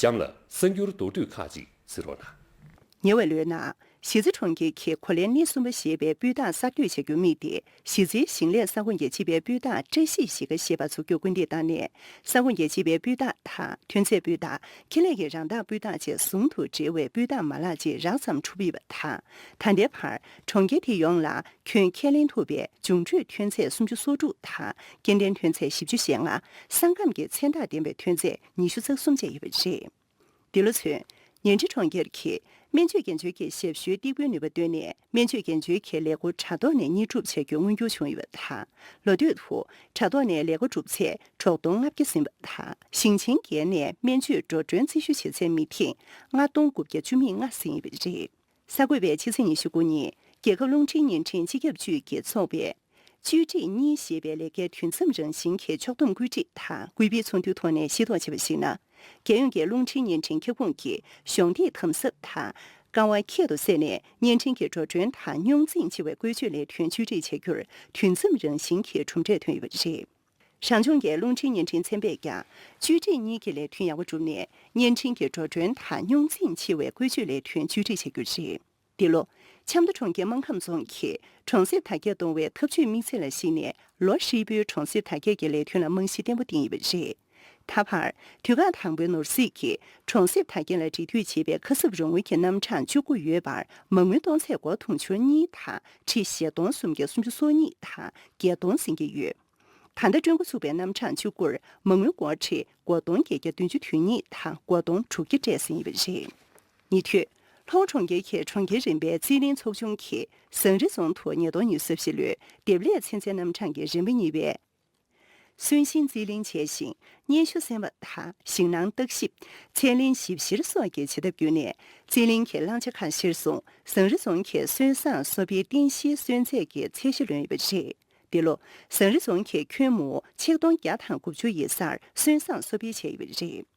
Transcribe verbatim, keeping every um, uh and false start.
གཤམ་ལ་གསར་འགྱུར་མདོར་བསྡུས་ཁག་ཅིག་གཟིགས་རོགས་གནང་། ཉེ་བའི་ལོའི་ནང་། གཞིས་རྩེ་གྲོང་ཁྱེར་གྱིས་གོ་ལའི་སྣེ་གསུམ་པ་ཞེས་པའི་སྤུས་རྟགས་གསར་གཏོད་བྱ་རྒྱུར་དམིགས་ཏེ། གཞིས་རྩེའི་ཞིང་ལས་ས་ཁོངས་ཀྱི་སྤྱི་པའི་སྤུས་རྟགས་བཀྲ་ཤིས་གཞིས་ཀ་ཞེས་པ་འཛུགས་རྒྱུར་སྐུལ་འདེད་བཏང་ནས། ས་ཁོངས་ཀྱི་སྤྱི་པའི་སྤུས་རྟགས་དང་། ཐོན་རྫས་སྤུས་རྟགས། ཁེ་ལས་ཀྱི་རང་བདག་སྤུས་རྟགས་བཅས་ཟུང་དུ་འབྲེལ་བའི་སྤུས་རྟགས་མ་ལག་ཅིག་རགས་ཙམ་གྲུབ་ཡོད་པ་དང་། ད་ལྟའི་བར་གྲོང་ཁྱེར་དེ་ཡོངས་ལ་ཁྱོན་ཁས་ལེན་ཐུབ་པའི་འབྱུང་འཕྲོད་ཐོན་རྫས་སུམ་ཅུ་སོ་དྲུག་དང་། སྐྱེ་ལྡན་ཐོན་རྫས་བཞི་བཅུ་ཞེ་ལྔ། ས་ཁམས་ཀྱི་མཚོན་རྟགས་ལྡན་པའི་ཐོན་རྫས་ཉི་ཤུ་རྩ་གསུམ་བཅས་ཡོད་པ་རེད། འདི་ལོ་ཚུན། ཉིང་ཁྲི་གྲོང་ཁྱེར་གྱིས་སྨན་བཅོས་འགན་བཅོལ་གྱི་ཞབས་ཞུའི་སྟེགས་བུའི་ནུས་པ་བཏོན་ནས། སྨན་བཅོས་འགན་བཅོལ་གྱི་ལས་འགུལ་དྲ་ཐོག་ནས་གཉེར་སྒྲུབ་བྱ་རྒྱུ་མངོན་འགྱུར་བྱུང་ཡོད་པ་དང་། ལོ་སྟོད་དུ་དྲ་ཐོག་ནས་ལས་ཀ་སྒྲུབ་ཚད་དྲུག་སྟོང་ལྔ་བརྒྱ་ཟིན་པ་དང་། ཞིང་ཆེན་བརྒྱད་ནས་སྨན་བཅོས་འགྲོ་གྲོན་རྩིས་ཞུ་བྱེད་ཚད་མི་ཐེངས་ལྔ་སྟོང་དགུ་བརྒྱ་བཅུ་མེད་ལྔ་ཟིན་ཡོད་པ་རེད། གསར་འགོད་པས་ཕྱི་ཚེས་ཉི་ཤུ་དགུ་ཉིན་རྒྱལ་ཁབ་རླུང་འཕྲིན་བརྙན་འཕྲིན་སྤྱི་ཁྱབ་ཅུས་ཀྱིས་འཚོགས་པའི། བཅོས་སྒྲིག་གཉིས་ཞེས་པའི་ལས་ཀའི་དུས་མཚམས་རང་བཞིན་གྱི་ཕྱོགས་བསྡོམས་བཀོད་སྒྲིག་དང་བཀོད་པའི་ཚོགས་འདུའི་ཐོག་ནས་ཤེས་རྟོགས་བྱས་པར་གཞིགས་ན། རྒྱལ་ཡོངས་ཀྱི་རླུང་འཕྲིན་བརྙན་འཕྲིན་ཁྱབ་ཁོངས་ཀྱི་གཞོགས་འདེགས་དམ་ཟབ་དང་། དཀའ་བ་ཁྱད་དུ་བསད་ནས་བརྙན་འཕྲིན་གྱི་འགྲོ་གྲོན་དང་རྙོག་འཛིང་ཆེ་བའི་བཀོལ་སྤྱོད་ལས་དོན་བཅོས་སྒྲིག་བྱ་རྒྱུར་དུས་མཚམས་རང་བཞིན་གྱི་གྲུབ་འབྲས་ཐོན་ཡོད་པ་རེད། རང་ལྗོངས་ཀྱི་རླུང་འཕྲིན་བརྙན་འཕྲིན་ཚན་པས་ཀྱང་བཅོས་སྒྲིག་གཉིས་ཀྱི་ལས་དོན་ཡག་པོ་བསྒྲུབས་ནས། བརྙན་འཕྲིན་གྱི་འགྲོ་གྲོན་དང་རྙོག་འཛིང་ཆེ་བའི་བཀོལ་སྤྱོད་ལས་དོན་བཅོས་སྒྲིག་བྱ་རྒྱུ་རེད། འདི་ལོ། ཆབ་མདོ་གྲོང་ཁྱེར་སྨར་ཁམས་རྫོང་གིས་གྲོང་གསེབ་དར་རྒྱས་གཏོང་བའི་འཐབ་ཇུས་དམིགས་ཚད་ལ་གཞིགས་ནས། ལོ་ཧྲིལ་པོའི་གྲོང་གསེབ་དར་རྒྱས་ཀྱི་ལས་དོན་ལ་རྨང་གཞི་བརྟན་པོ་བཏིང་ཡོད་པ་རེད། ད་བར། དུས་བཀག་དང་པོའི་ནོར་སྲིད་ཀྱིས་གྲོང་གསེབ་དར་རྒྱས་ལ་འབྲེལ་མཐུད་བྱེད་པའི་ཁ་གསབ་རོགས་དངུལ་གྱི་རྣམ་གྲངས་བཅུ་དགུ་ཡོད་པར། མ་དངུལ་གཏོང་ཚད་སྒོར་དུང་ཕྱུར་གཉིས་དང་ཁྲི་བཞི་སྟོང་སུམ་བརྒྱ་སུམ་ཅུ་སོ་གཉིས་དང་བརྒྱད་སྟོང་ཟིན་གྱི་ཡོད། ད་ལྟ་སྤྲོད་འགོ་ཚུགས་པའི་རྣམ་གྲངས་བཅུ་དགུར་མ་དངུལ་སྒོར་ཁྲི་སྒོར་སྟོང་བརྒྱད་བརྒྱ་བདུན་ཅུ་དོན་གཉིས་དང་སྒོར་སྟོང་དྲུག་བརྒྱ་སྤྲད་ཟིན་ཡོད་པ་རེད། ཉེ་དུས། ལྷོ་ཁོངས་གྲོང་ཁྱེར་གྱི་གྲོང་ཁྱེར་རིམ་པའི་རྩིས་ལེན་ཚོགས་ཆུང་གིས་ཟངས་རི་རྫོང་དུ་ཉིས་སྟོང་ཉི་ཤུ་རྩ་བཞི་ལོའི་འདེབས་ལས་ཚན་རྩལ་རྣམ་གྲངས་ཀྱི་རིམ་པ་གཉིས་པའི་གསོན་གཤིན་རྩིས་ལེན་བྱས་ཤིང་། སྙན་ཞུ་གསན་པ་དང་ཞིང་ནང་བརྟག་ཞིབ། ཚད་ལེན་ཞིབ་བཤེར་སོགས་ཀྱི་བྱེད་ཐབས་བརྒྱུད་ནས་རྩིས་ལེན་གྱི་བླང་བྱ་ཁག་གཞིར་བཟུང་། ཟངས་རི་རྫོང་གི་སོན་བཟང་གསོ་སྤེལ་རྟེན་གཞིའི་སོན་ཚད་ཀྱི་ཚད་གཞི་ལོན་ཡོད་པ་རེད། འདི་ལོ། ཟངས་རི་རྫོང་གིས་ཁྱོན་མུའུ་ཆིག་སྟོང་བརྒྱ་དང་དགུ་བཅུ་ཡི་སར་སོན་བཟང་གསོ་སྤེལ་བྱས་ཡོད་པ་རེད།